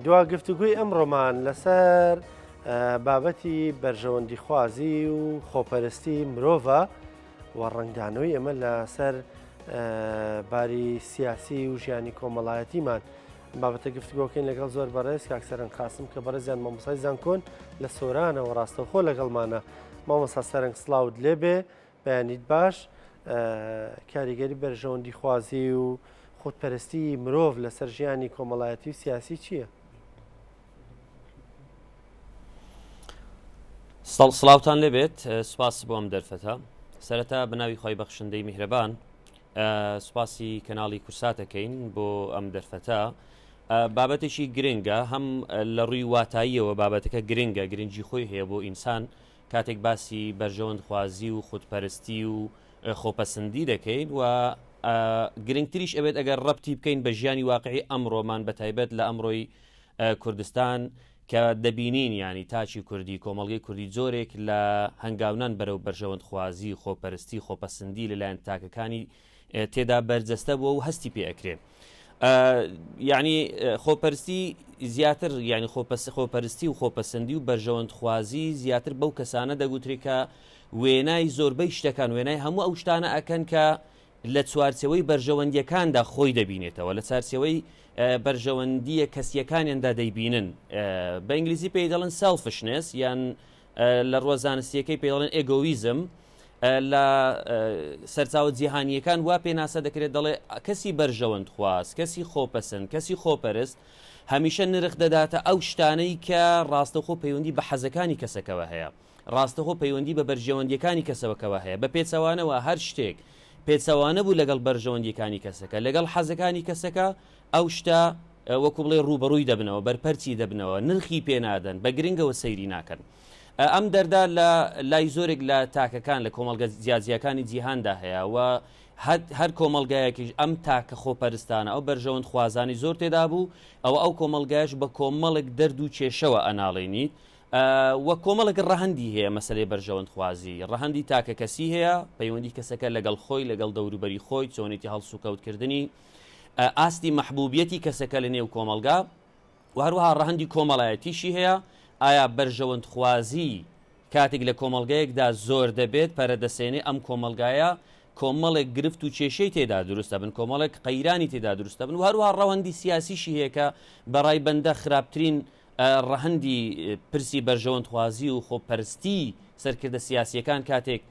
دوا گفتوگۆی ئەمڕۆمان لەسەر بابەتی بەرژەوەندیخوازی و خۆپەرستی مرۆڤە و ڕەنگدانەوەی ئەمە لەسەر باری سیاسی و ژیانی کۆمەڵایەتیمان. بابەتە گفتگۆکەین لەگەڵ زۆر بەڕێز کاک سەرنگ قاسم کە بەڕێزیان مامۆسای زانکۆن لە سۆرانەوە ڕاستەوخۆ لەگەڵمانە. مامۆسا سەرنگ سڵاوت لێبێ بەیانیت باش. کاریگەری بەرژەوەندی خوازی و خودپەرستی مرۆڤ لەسەر ژیانی کۆمەڵایەتی و سیاسی چییە؟ سڵاوتان لێبێت سپاس بۆ ئەم دەرفەتە سەرەتا بە ناوی خی بەخشندەی میهرەبان سوپاسی کەناڵی کورساتەکەین بۆ ئەم دەرفەتە بابەتێکی گرنگە هەم لە ڕووی واتاییەوە بابەتەکە گرنگە گرنگی خۆی هەیە بۆ ئینسان کاتێک باسی بەرژەوەندخوازی و خودپەرستی و خۆپەسندی دەکەین و گرنگتریش ئەبێت ئەگەر ڕەبتی بکەین بە ژیانی واقعی ئەمڕۆمان بە تایبەت لە ئەمڕۆی کوردستان کە دەبینین ینی تاکی کوردی کۆمەڵگەی کوردی جۆرێک لە هەنگاونان بەرەو بەرژەوەندخوازی خۆپەرستی خۆپەسندی لەلایەن تاکەکانی تێدا بەرجەستە بووە و هەستی پێ ئەکرێ. یعنی خۆپەرستی زیاتر یعنی خۆپەرستی و خۆپەسەندی و بەرژەوەندخوازی زیاتر بەو کەسانە دەگوترێ کە وێنای زۆربەی شتەکان وێنای هەموو ئەو شتانە ئەکەن کە لە چوارچێوەی بەرژەوەندیەکاندا خۆی دەبینێتەوە لە چارچێوەی بەرژەوەندیە کەسیەکانیاندا دەیبینن بە ئینگلیزی پێی دەڵێن selfishness یان لە ڕوە زانستیەکەی پێی دەڵێن egoism لە سەرچاوە جیهانییەکان وا پێناسە دەکرێت دەڵێ کەسی بەرژەوەندخواز، کەسی خۆپەسەند، کەسی خۆپەرست هەمیشە نرخ دەداتە ئەو شتانەی کە ڕاستەوخۆ پەیوەندی بە حەزەکانی کەسەکەوە هەیە، ڕاستەخۆ پەیوەندی بە بەرژەوەندییەکانی کەسەوەکەوە هەیە، بە پێچەوانەوە هەر شتێک پێچەوانە بوو لەگەڵ بەرژەوەندییەکانی کەسەکە، لەگەڵ حەزەکانی کەسەکە، ئەو شتە وەکو بڵێی ڕووبەڕووی دەبنەوە، بەرپەرچی دەبنەوە، نرخی پێ نادەن، بە گرنگەوە سەیری ناکەن. ئەم دەردە لە لای زۆرێک لە تاکەکان لە کۆمەڵگە جیاجیاکانی جیهاندا هەیە و هەر کۆمەڵگایەکیش ئەم تاکە خۆپەرستانە ئەو بەرژەوەند خوازانی زۆر تێدا بوو ئەوە ئەو کۆمەڵگایش بە کۆمەڵێک دەرد و کێشەوە ئەناڵێنیت و کۆمەڵێک ڕەهەندی هەیە مەسلەی بەرژەوەندخوازی ڕەهەندی تاکە کەسی هەیە پەیوەندی کەسەکە لەگەڵ خۆی لەگەڵ دەوروبەری خۆی چۆنێتی هەڵسوکەوتکردنی ئاستی مەحبوبیەتی کەسەکە لە نێو کۆمەڵگا و هەروەها ڕەهەندی کۆمەڵایەتیشی هەیە، ئایا بەرژەوەندخوازی کاتێک لە کۆمەڵگەیەکدا زۆر دەبێت پەرەدەسێنێ ئەم کۆمەڵگایە کۆمەڵێک گرفت و کێشەی تێدا دروست دەبن، کۆمەڵێک قەیرانی تێدا دروست دەبن و هەروەها ڕەوەندی سیاسیشی هەیە کە بە ڕای بەندە خراپترین ڕەهەندی پرسی بەرژەوەندخوازی و خۆپەرستی سەرکردە سیاسییەکان کاتێک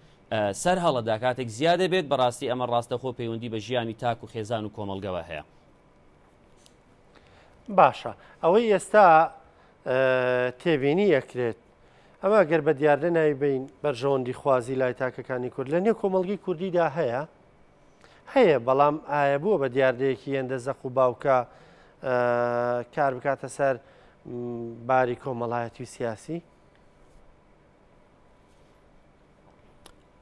سەر هەڵەدا کاتێک زیاد دەبێت بەڕاستی ئەمە ڕاستەخۆ پەیوەندی بە ژیانی تاک و خێزان و کۆمەڵگەوە هەیە. باشە ئەوەی ئێستا تێبینی ئەکرێت ئەمە گەر بە دیاردە ناوی بین بەرژەوەندی خوازی لای تاکەکانی کورد لە نێو کۆمەڵگەی کوردیدا هەیە هەیە بەڵام ئایا بووە بە دیاردەیەکی هێندە زەق و باوکە کار بکاتە سەر باری کۆمەڵایەتی و سیاسی؟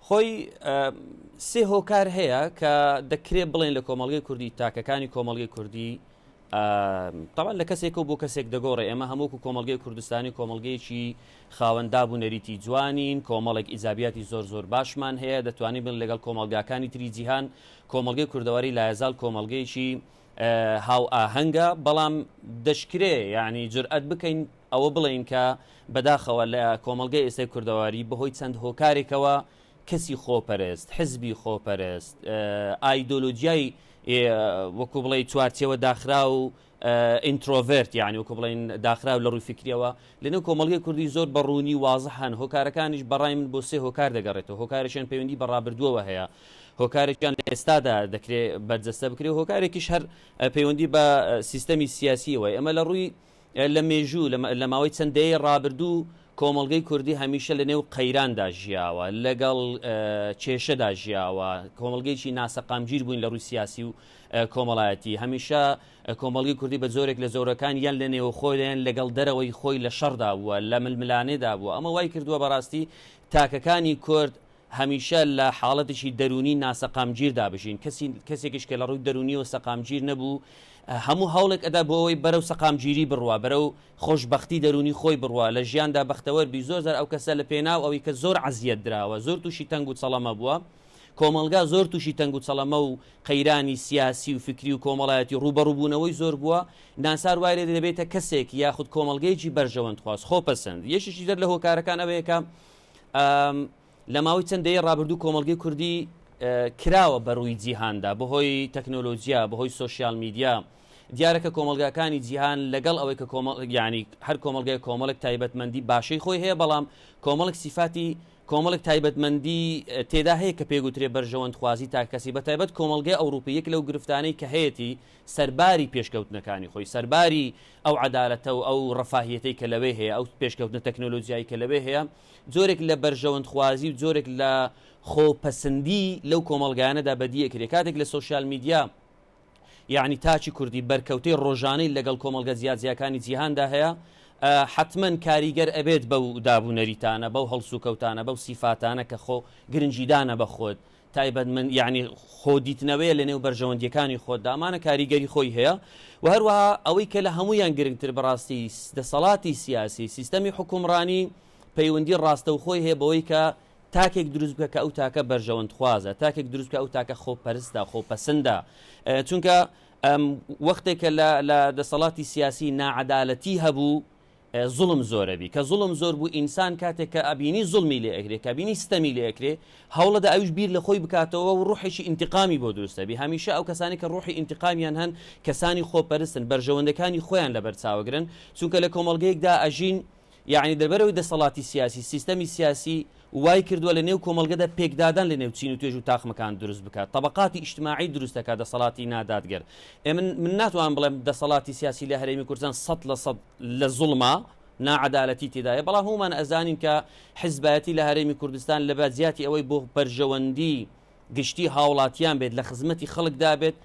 خۆی سێ هۆکار هەیە کە دەکرێت بڵێن لە کۆمەڵگەی کوردی تاکەکانی کۆمەڵگەی کوردی تاوان لە کەسێکەوە بۆ کەسێک دەگۆڕێ ئێمە هەمووکو کۆمەڵگەی کوردستانی کۆمەڵگەیەکی خاوەنداب و نەریتی جوانین کۆمەڵێک ئیجابیاتی زۆر زۆر باشمان هەیە دەتوانین بن لەگەڵ کۆمەڵگاکانی تری جیهان کۆمەڵگەی کوردەواری لایەزال کۆمەڵگەیەکی هاوئاهەنگە بەڵام دەشکرێ یعنی جورئەت بکەین ئەوە بڵێین کە بەداخەوە لە کۆمەڵگەی ئێستای کوردەواری بەهۆی چەند هۆکارێکەوە کەسی خۆپەرست، حزبی خۆپەرست، ئایدۆلۆجیای وەکو بڵێی چوارچێوە داخراو introvert یعنی وەکو بڵێین داخراو لە ڕووی فکریەوە لەنێو کۆمەڵگەی کوردی زۆر بە ڕوونی وازح هەن هۆکارەکانیش بەڕای من بۆ سێ هۆکار دەگەڕێتەوە هۆکارێکیان پەیوەندی بە ڕابردووەوە هەیە هۆکارێکیان لە ئێستادا دەکرێ بەرجەستە بکرێ هۆکارێکیش هەر پەیوەندی بە سیستەمی سیاسیەوە ئێمە لە ڕووی لە مێژوو، لە ماوەی چەند دەیەی ڕابردوو کۆمەڵگەی کوردی هەمیشە لە نێو قەیراندا ژیاوە، لەگەڵ کێشەدا ژیاوە، کۆمەڵگەیەکی ناسەقامگیر بووین لە ڕووی سیاسی و کۆمەڵایەتی، هەمیشە کۆمەڵگەی کوردی بە جۆرێک لە جۆرەکان یان لە نێوخۆی یان لەگەڵ دەرەوەی خۆی لە شەڕدا بووە، لە ململانێدا بووە، ئەمە وای کردووە بەڕاستی تاکەکانی کورد هەمیشە لە حاڵەتێکی دەروونی ناسەقامگیردا بژین، کەسی کەسێکیش کە لە ڕووی دەروونیەوە سەقامگیر نەبوو هەموو هەوڵێک ئەدا بۆ ئەوەی بەرەو سەقامگیری بڕوا، بەرەو خۆشبەختی دەروونی خۆی بڕوا، لە ژیاندا بەختەوەر بی، زۆر جار ئەو کەسە لە پێناو ئەوی کە زۆر عەزیەت دراوە، زۆر تووشی تەنگ و چەڵەمە بووە، کۆمەڵگا زۆر تووشی تەنگ و چەڵەمە و قەیرانی سیاسی و فیکری و کۆمەڵایەتی ڕووبەڕووبوونەوەی زۆر بووە، ناچار وای لێ دەبێتە کەسێک یاخود کۆمەڵگەیەکی بەرژەوەندخواز، خۆپەسەند. یەکێکی تر لە هۆکارەکان ئەوەیە کە لە ماوەی چەند دەیەی ڕابردوو کۆمەڵگەی کوردی کراوە بە ڕووی جیهاندا بەهۆی تەکنۆلۆجیا، بەهۆی سۆشیال میدیا. دیارە کە کۆمەڵگاکانی جیهان لەگەڵ ئەوەی کە کۆمەڵ یانی هەر کۆمەڵگای کۆمەڵێک تایبەتمەندی باشەی خۆی هەیە بەڵام کۆمەڵێک سیفاتی کۆمەڵێک تایبەتمەندی تێدا هەیە کە پێگوترێ بەرژەوەندخوازی تاکەکەسی بەتایبەت کۆمەڵگەی ئەوڕوپی یەک لەو گرفتانەی کە هەیەتی سەرباری پێشکەوتنەکانی خۆی سەرباری ئەو عەدالەتە و ئەو ڕەفاهیەتەی کە لەوێ هەیە ئەو پێشکەوتنە تەکنۆلۆجیای کە لەوێ هەیە جۆرێک لە بەرژەوەندخوازی و جۆرێک لە خۆپەسندی لەو کۆمەڵگایانەدا بەدیەکرێ کاتێک لە سۆشیال میدیا یەعنی تاکی کوردی بەرکەوتەی ڕۆژانەی لەگەڵ کۆمەڵگە جیاجیاکانی جیهاندا هەیە، حەتمەن کاریگەر ئەبێت بەو داب و نەریتانە، بەو هەڵسوکەوتانە، بەو سیفاتانە کە خۆ گرنگیدانە بە خۆت، تایبەتمەند یەعنی خۆ دیتنەوەیە لەنێو بەرژەوەندییەکانی خۆتدا، ئەمانە کاریگەری خۆی هەیە و هەروەها ئەوەی کە لە هەموویان گرنگتر بەڕاستی دەسەڵاتی سیاسی، سیستەمی حوکمڕانی پەیوەندی ڕاستەوخۆی هەیە بەوەی کە تاکێک دروست بکە کە ئەو تاکە بەرژەوەندخوازە، تاکێک دروست بکە ئەو تاکە خۆپەرستە، خۆپەسندە، چونکە وەختێک کە لە دەسەڵاتی سیاسی ناعەدالەتی هەبوو زوڵم زۆرەبی، کە زوڵم زۆر بوو ئینسان کاتێک کە ئەبینی زوڵمی لێ ئەکرێ، کە بینی ستەمی لێ ئەکرێ، هەوڵەدا ئەویش بیر لە خۆی بکاتەوە و ڕوحێکی ئینتقامی بۆ دروست ئەبی، هەمیشە ئەو کەسانەی کە ڕوحی ئینتقامیان هەن کەسانی خۆپەرستن، بەرژەوەندەکانی خۆیان لەبەرچاوەگرن، چونکە لە کۆمەڵگەیەکدا ئەژین یەعنی لەبەرئەوەی دەسەڵاتی سیاسی، سیستەمی سیاسی وای کردووە لە نێو کۆمەڵگەدا پێکدادان لە نێو چین و توێژ و تاقمەکان دروست بکات، تەبەقاتی ئیجتماعی دروست دەکات دەسەڵاتی نادادگەر. ئێ من من ناتوانم بڵێم دەسەڵاتی سیاسی لە هەرێمی کوردستان 100% لە زوڵمە، ناعەدالەتی تێدایە، بەڵام هەموومان ئەزانین کە حزبایەتی لە هەرێمی کوردستان لە جیاتی ئەوەی بۆ بەرژەوەندی گشتی هاوڵاتیان بێت، لە خزمەتی خەڵکدا بێت،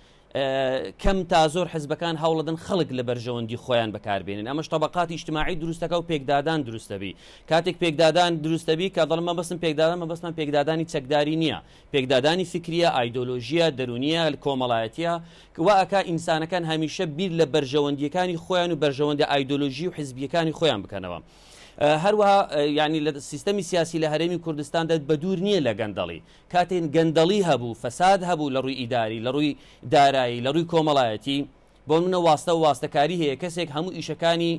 کەم تا زۆر حزبەکان هەوڵەدەن خەڵک لە بەرژەوەندی خۆیان بەکاربێنن ئەمەش تەبەقاتی ئیجتماعی دروستەکە و پێکدادان دروستەبی کاتێک پێکدادان دروستەبی کە دەڵم مەبەستم پێکدادان مەبەستمان پێکدادانی چەکداری نییە پێکدادانی فکریە ئایدۆلۆژیە دەرونیە کۆمەڵایەتیە وا ئەکا ئینسانەکان هەمیشە بیر لە بەرژەوەندیەکانی خۆیان و بەرژەوەندە ئایدۆلۆژی و حزبیەکانی خۆیان بکەنەوە هەروەها یانی لە سیستەمی سیاسی لە هەرێمی کوردستاندا بەدوور نییە لە گەندەڵی کاتێ گەندەڵی هەبوو، فەساد هەبوو لە ڕووی ئیداری، لە ڕووی دارایی، لە ڕووی کۆمەڵایەتی، بۆ نموونە واستە و واستەکاری هەیە، کەسێک هەموو ئیشەکانی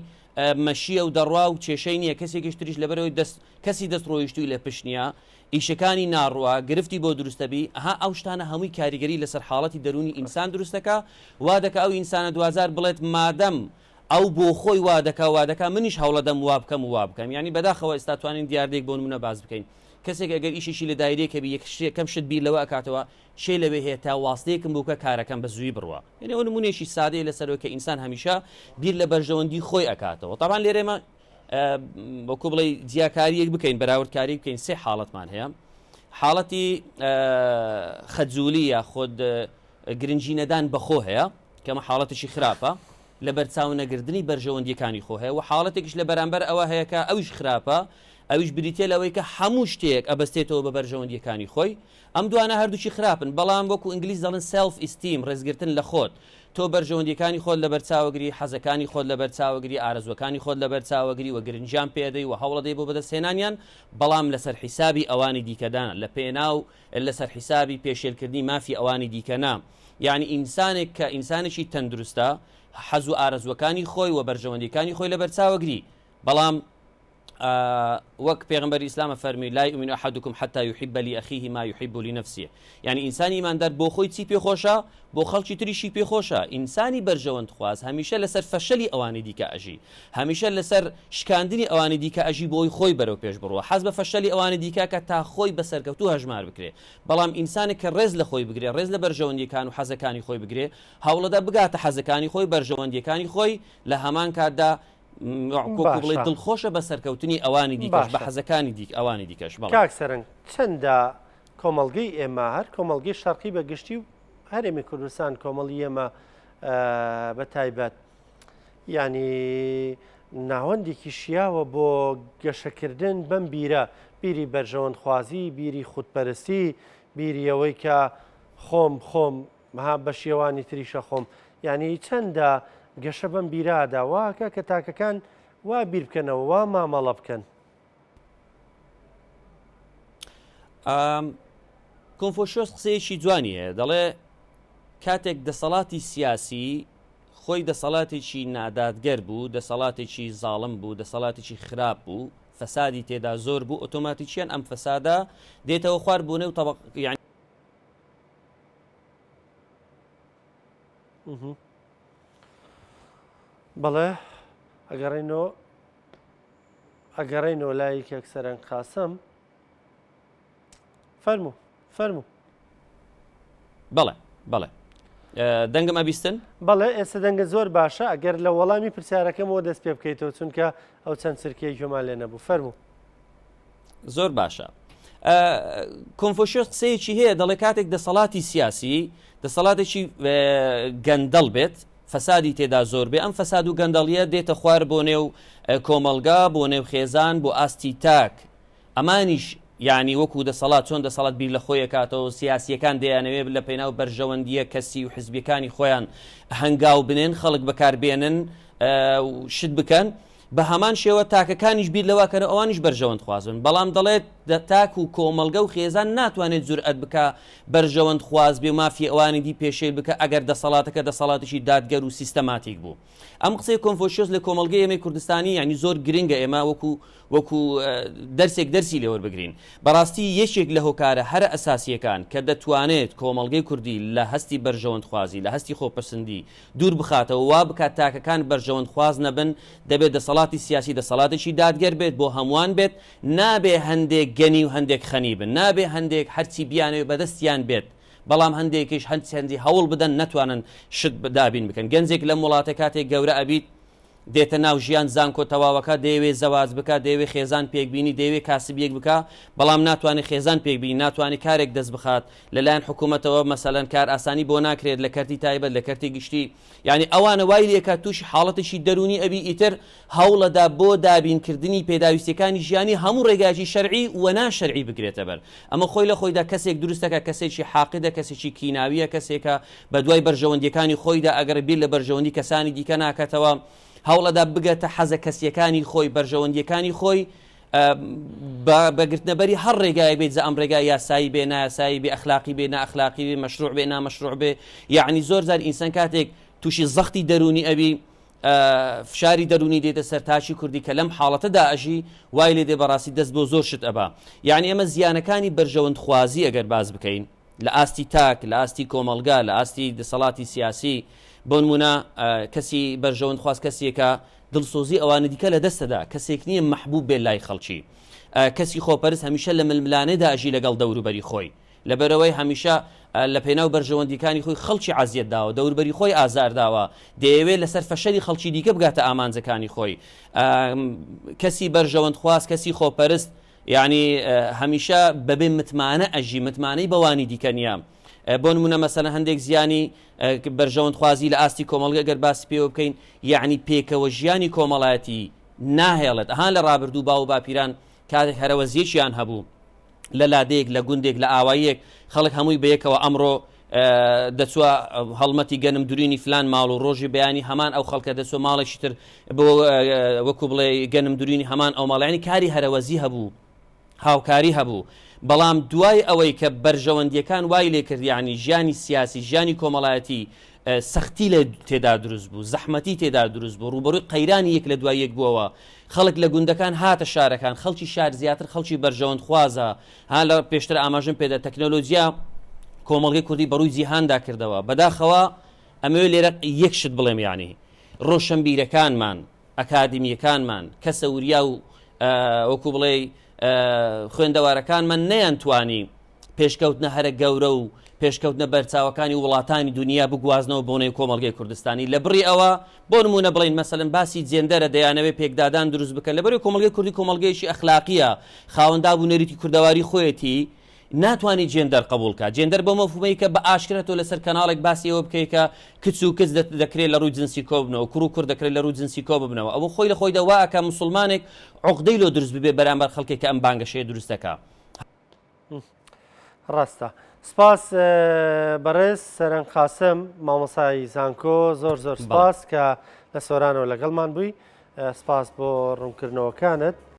مەشییە و دەڕوا و کێشەی نییە، کەسێکیش تریش لەبەرئەوەی دەست کەسی دەست ڕۆیشتووی لە پشت نییە، ئیشەکانی ناڕوا، گرفتی بۆ دروست دەبی، ئەها ئەو شتانە هەمووی کاریگەری لەسەر حاڵەتی دەروونی ئینسان دروست دەکا، وا دەکا ئەو ئینسانە دواجار بڵێت مادەم ئەو بۆ خۆی وا دەکا وا دەکا منیش هەوڵەدەم وا بکەم و وا بکەم، یانی بەداخەوە ئێستا توانین دیاردەیەک بۆ نموونە باس بکەین، کەسێک ئەگەر ئیشێکی لە دایرەیەک هەبی یەک یەکەم شت بیر لەوە ئەکاتەوە چێ لەوێ هەیە تا واستەیەکم بۆ بکە کارەکەم بە زووی بڕوا یعنی ئەوە نمونەیەکی سادەیە لەسەرەوە کە ئینسان هەمیشە بیر لە بەرژەوەندی خۆی ئەکاتەوە تاوان لێرە ئێمە وەکو بڵێ جیاکاریەک بکەین بەراوردکاری بکەین سێ حاڵەتمان هەیە حاڵەتی خەجولی یاخود گرنگی نەدان بەخۆ هەیە کەمە حاڵەتێکی خراپە لەبەرچاو نەگردنی بەرژەوەندییەکانی خۆ هەیە و حاڵەتێکیش لە بەرامبەر ئەوە هەیە کە ئەویش خراپە، ئەویش بریتییە لەوەی کە هەموو شتێک ئەبەستێتەوە بە بەرژەوەندییەکانی خۆی. ئەم دوانە هەردووکی خراپن، بەڵام وەکو ئینگلیز دەڵێن self esteem، ڕێزگرتن لە خۆت. تۆ بەرژەوەندییەکانی خۆت لەبەرچاوەگری، حەزەکانی خۆت لەبەرچاوەگری، ئارەزووەکانی خۆت لەبەرچاوەگری و گرنگیان پێ ئەدەی و هەوڵەدەی بۆ بەدەستهێنانیان، بەڵام لەسەر حیسابی ئەوانی دیکەدا، لە پێناو لەسەر حیسابی پێشێلکردنی مافی ئەوانی دیکە نا. یەعنی ئینسانێک کە ئینسانێکی تەندروستە حەز و ئارەزووەکانی خۆی و بەرژەوەندیەکانی خۆی لەبەرچاوەگری بەڵام وەک پێغمبەری ئیسلامە فەرمی لا یؤمن احدکم حتی یحب لأخیه ما یحب لنفسه یعنی ئینسانی ئیماندار بۆ خۆی چی پێخۆشە بۆ خەڵکی تریشی پێخۆشە ئینسانی بەرژەوەند خواز هەمیشە لەسەر فەشەلی ئەوانی دیکە ئەژی هەمیشە لەسەر شکاندنی ئەوانی دیکە ئەژی بۆی خۆی بەرەو پێش بڕوە حەز بە فەشەلی ئەوانی دیکە کە تا خۆی بە سەرکەوتوو هەژمار بکرێ بەڵام ئینسانێک کە ڕێز لە خۆی بگرێ، ڕێز لە بەرژەوەندییەکان و حەزەکانی خۆی بگرێ، هەوڵەدا بگاتە حەزەکانی خۆی، بەرژەوەندییەکانی خۆی، لە هەمان کاتدا وەکو بڵێی باشە. دڵخۆشە بە سەرکەوتنی ئەوانی دیکەش، بە باشە. حەزەکانی دیک ئەوانی دیکەش. بەڵێ. کاک سەرنگ، چەندە کۆمەڵگەی ئێمە، هەر کۆمەڵگەی شەرقی بە گشتی و هەرێمی کوردستان کۆمەڵی ئێمە بە تایبەت، یانی ناوەندێکی شیاوە بۆ گەشەکردن بەم بیرە، بیری بەرژەوەندخوازی، بیری خودپەرستی، بیری ئەوەی کە خۆم خۆم ها بە شێوانی تریشە خۆم، یانی چەندە گەشە بەم بیرەدا واکە کە تاکەکان وا بیر بکەنەوە، وا مامەڵە بکەن. کۆنفۆشیۆس قسەیەکی جوانی هەیە دەڵێ کاتێک دەسەڵاتی سیاسی خۆی دەسەڵاتێکی نادادگەر بوو، دەسەڵاتێکی زاڵم بوو، دەسەڵاتێکی خراپ بوو، فەسادی تێدا زۆر بوو، ئۆتۆماتیکیەن ئەم فەسادە دێتەوە خوار بۆ نێو تەبەق یانی. بەڵێ ئەگەڕێینەوە ئەگەڕێینەوە لای کاک سەرەنگ قاسم. فەرموو فەرموو. بەڵێ بەڵێ دەنگم ئەبیستن؟ بەڵێ ئێستا دەنگە زۆر باشە ئەگەر لە وەڵامی پرسیارەکەمەوە دەست پێ بکەیتەوە چونکە ئەو چەند چرکەیە گوێمان لێ نەبوو فەرموو. زۆر باشە کۆنفۆشیۆس قسەیەکی هەیە دەڵێ کاتێک دەسەڵاتی سیاسی دەسەڵاتێکی گەندەڵ بێت فەسادی تێدا زۆر بێ ئەم فەساد و گەندەڵیە دێتە خوار بۆ نێو کۆمەڵگا بۆ نێو خێزان بۆ ئاستی تاک ئەمانیش یانی وەکو دەسەڵات چۆن دەسەڵات بیر لە خۆی ئەکاتەوە سیاسیەکان دەیانەوێ لە پێناو بەرژەوەندیە کەسی و حزبیەکانی خۆیان هەنگاو بنێن خەڵک بەکار بێنن و شت بکەن بە هەمان شێوە تاکەکانیش بیر لەوە کەنەوە ئەوانیش بەرژەوەند خوازن بەڵام دەڵێت تاک و کۆمەڵگە و خێزان ناتوانێت جورئەت بکا بەرژەوەند خواز بێ و مافی ئەوانی دی پێشێل بکە ئەگەر دەسەڵاتەکە دەسەڵاتێکی دادگەر و سیستەماتیک بوو. ئەم قسەی کۆنفۆشیۆس لە کۆمەڵگەی ئێمەی کوردستانی یعنی زۆر گرنگە ئێمە وەکو وەکو دەرسێک دەرسی لێوەربگرین بەڕاستی یەکێک لە هۆکارە هەرە ئەساسیەکان کە دەتوانێت کۆمەڵگەی کوردی لە هەستی بەرژەوەندخوازی لە هەستی خۆپەسندی دوور بخاتەوە وا بکات تاکەکان بەرژەوەندخواز نەبن دەبێت دەسەڵاتی سیاسی دەسەڵاتێکی دادگەر بێت بۆ هەمووان بێت نابێ هەندێک گەنی و هەندێک خەنی بن نابێ هەندێک هەرچی بیانەوێ بەدەستیان بێت بەڵام هەندێکیش هەند چەندی هەوڵ بدەن نەتوانن شت دابین بکەن گەنجێک لەم وڵاتە کاتێک گەورە ئەبیت دێتە ناو ژیان زانکۆ تەواوەکە دەیەوێ زەواج بکە دەیەوێ خێزان پێکبینی دەیەوێ کاسبیەک بکە بەڵام ناتوانێت خێزان پێکبینی ناتوانێت کارێک دەست بخات لەلایەن حکوومەتەوە مەسەلەن کار ئاسانی بۆ ناکرێت لە کەرتی تایبەت لە کەرتی گشتی یانی ئەوانە وای لێکا تووشی حاڵەتێکی دەروونی ئەبی ئیتر هەوڵەدا بۆ دابینکردنی پێداویستیەکانی ژیانی هەموو ڕێگایەکی شەرعی و نا شەرعی بگرێتە بەر ئەمە خۆی لە خۆیدا کەسێک دروست دەکات کەسێکی حاقدە کەسێکی کیناویە کەسێکە بە دوای بەرژەوەندیەکانی خۆیدا ئەگەڕێ بیر لە بەرژەوەندی کەسانی دیکە ناکەتەوە هەوڵەدا بگەتە حەزە کەسیەکانی خۆی بەرژەوەندیەکانی خۆی بە گرتنەبەری هەر ڕێگایەک بێت جا ئەم ڕێگا یاسایی بێ نایاسایی بێ ئەخلاقی بێ نائەخلاقی بێ مەشروع بێ نامەشروع بێ یعنی زۆر جار ئینسان کاتێک تووشی زەختی دەروونی ئەبی فشاری دەروونی دێتە سەر تاکی کوردی کە لەم حاڵەتەدا ئەژی وای لێ دێ بەڕاستی دەست بۆ زۆر شت ئەبا یعنی ئێمە زیانەکانی بەرژەوەندخوازی ئەگەر باس بکەین لە ئاستی تاک، لە ئاستی کۆمەڵگا، لە ئاستی دەسەڵاتی سیاسی، بۆنموونە کەسی بەرژەوەندخواز کەسێکە دڵسۆزی ئەوانی دیکە لە دەستەدا، کەسێک نییە مەحبوب بێت لای خەڵکی. کەسی خۆپەرست هەمیشە لە ململانێدا ئەژی لەگەڵ دەوروبەری خۆی. لەبەرئەوەی هەمیشە لە پێناو بەرژەوەندییەکانی خۆی خەڵکی عەزیەت داوە، دەوروبەری خۆی ئازار داوە، دەیەوێت لەسەر فەشەلی خەڵکی دیکە بگاتە ئامانجەکانی خۆی. کەسی بەرژەوەندخواز، کەسی خۆپەرست، یەعنی هەمیشە بەبێ متمانە ئەژی، متمانەی بەوانی دیکە نییە. بۆ نمونە مەسەلەن هەندێک زیانی بەرژەوەندخوازی لە ئاستی کۆمەڵگە گەر باسی پێوە بکەین یەعنی پێکەوە ژیانی کۆمەڵایەتی ناهێڵێت. ئەها لە ڕابردوو باو و باپیران کاتێک هەرەوەزیەکیان هەبوو لە لادێیەک لە گوندێک لە ئاواییەک خەڵک هەمووی بەیەکەوە ئەمڕۆ دەچووە هەڵمەتی گەنم دورینی فلان ماڵ و ڕۆژی بەیانی هەمان ئەو خەڵکە دەچوە ماڵێکی تر بۆ وەکو بڵێ گەنم دورینی هەمان ئەو ماڵیانی کاری هەرەوەزی هەبوو هاوکاری هەبوو بەڵام دوای ئەوەی کە بەرژەوەندیەکان وای لێکرد یعنی ژیانی سیاسی ژیانی کۆمەڵایەتی سەختی لە تێدا دروست بوو زەحمەتی تێدا دروست بوو ڕوبەڕووی قەیرانی یەک لە دوای یەک بووەوە خەڵک لە گوندەکان هاتە شارەکان خەڵکی شار زیاتر خەڵکی بەرژەوەندخوازە ها لە پێشتر ئاماژەم پێدا تەکنەلۆجیا کۆمەڵگەی کوردی بەڕووی جیهاندا کردەوە بەداخەوە ئەمەوێ لێرە یەک شت بڵێم یعنی ڕۆشنبیرەکانمان ئەکادمیەکانمان کەسە وریا و وەکو بڵێ خوێندەوارەکانمان نەیانتوانی پێشکەوتنە هەرە گەورە و پێشکەوتنە بەرچاوەکانی وڵاتانی دنیا بگوازنەوە بۆ نێو کۆمەڵگەی کوردستانی لە بڕی ئەوە بۆ نموونە بڵێین مەسەلەن باسی جێندەرە دەیانەوێت پێکدادان دروست بکەن لەبەرئەوەی کۆمەڵگەی کوردی کۆمەڵگەیەکی ئەخلاقیە خاوەن داب و نەریتی کوردەواری خۆیەتی ناتوانانی جێندەر قبوڵ کا جێندەر بۆ مەفهومەی کە بە ئاشکرا تۆ لەسەر کەناڵێک باسی ئەوە بکەی کە کچ و کچ دەکرێت لە ڕووی جنسی کۆ ببنەوە کوڕ و کوڕ دەکرێت لە ڕووی جنسی کۆ ببنەوە ئەوە خۆی لە خۆیدا وا ئەکا موسڵمانێک عوقدەی لۆ دروست ببێ بەرامبەر خەڵکێک کە ئەم بانگەشەیە دروست دەکا. ڕاستە سپاس بەڕێز سەرەنگ قاسم مامۆسای زانکۆ زۆر زۆر سپاس کە لە سۆرانەوە لەگەڵمان بووی سپاس بۆ ڕوونکردنەوەکانت.